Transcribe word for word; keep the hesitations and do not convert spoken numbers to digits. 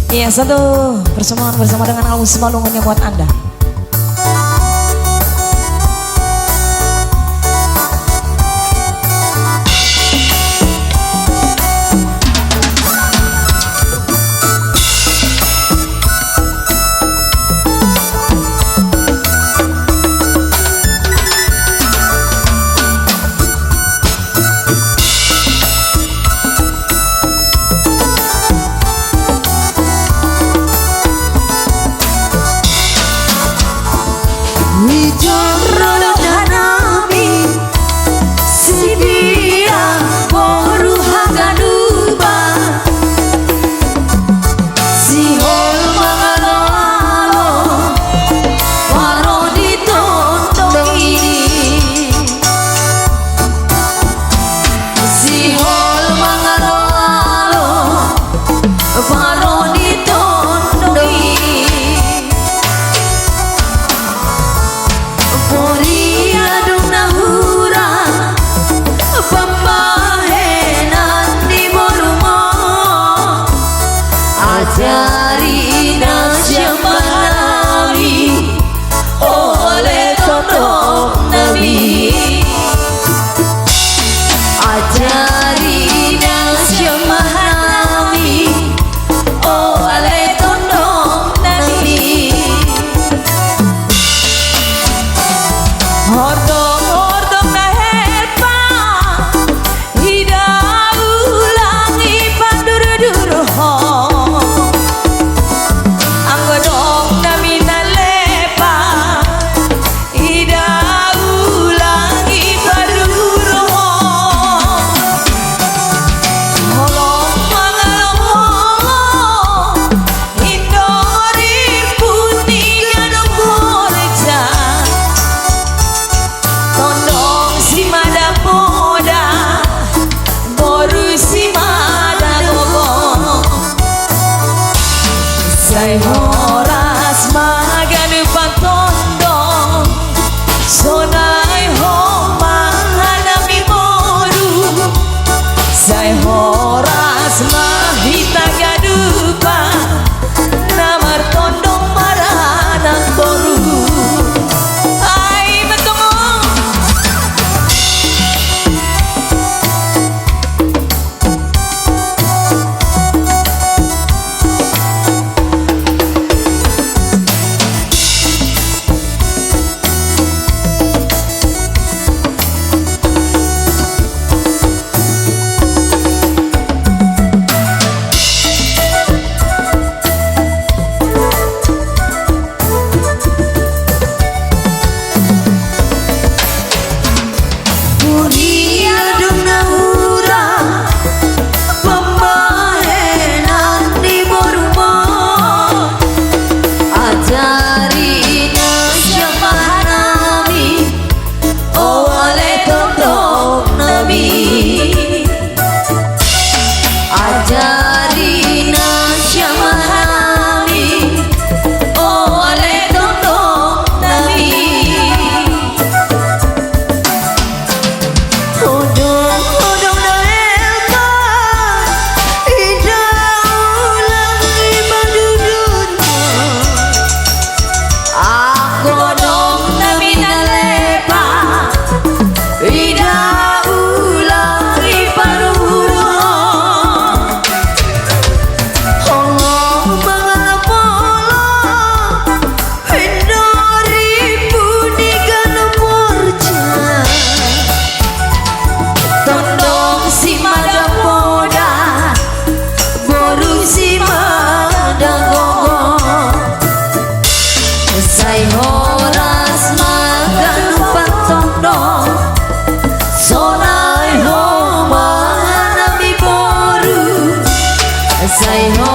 Iya, satu persembahan bersama dengan Album Simalungun yang buat Anda. Hujur do dohononmi, sidia boru haganupan. Sihol mangaloalo, parodi tondong i. Sihol mangaloalo, parodi tondong i. Huria dung na hurang pambahenan ni borumu. Ajari na sian bahenami, o ale tondongnami. Ajari na sian bahenami, o ale tondongnami. Hordonghordong na lepang, ida ulang i panduruduruhon. Anggo dongnami na lepang, ida ulang i panduruduruhon. Holong mangaloalo, Indorimpu ni ganup horja, tondong simada poda, boru simada gogo. Sai horas ma ganupan tondong, sonai ho ma hanami boru. Sai horas ma hita ganupan, na martondong maranak boru. Ai ma tongtong. Huria dung na hurang pambahenan ni borumu. Ajari na sian bahenami, o ale tondongnami. Ajari na sian bahenami, o ale tondongnami. Odong, odong na lepang, ida ulang i panduruduruhon. Anggo dongnami na lepang, ida ulang i panduruduruhon. Holong mangaloalo, Indorimpu ni ganup horja, tondong simada poda, boru simada gogo. Sai horas ma ganupan tondong, sonai ho ma hanami boru. Sai ho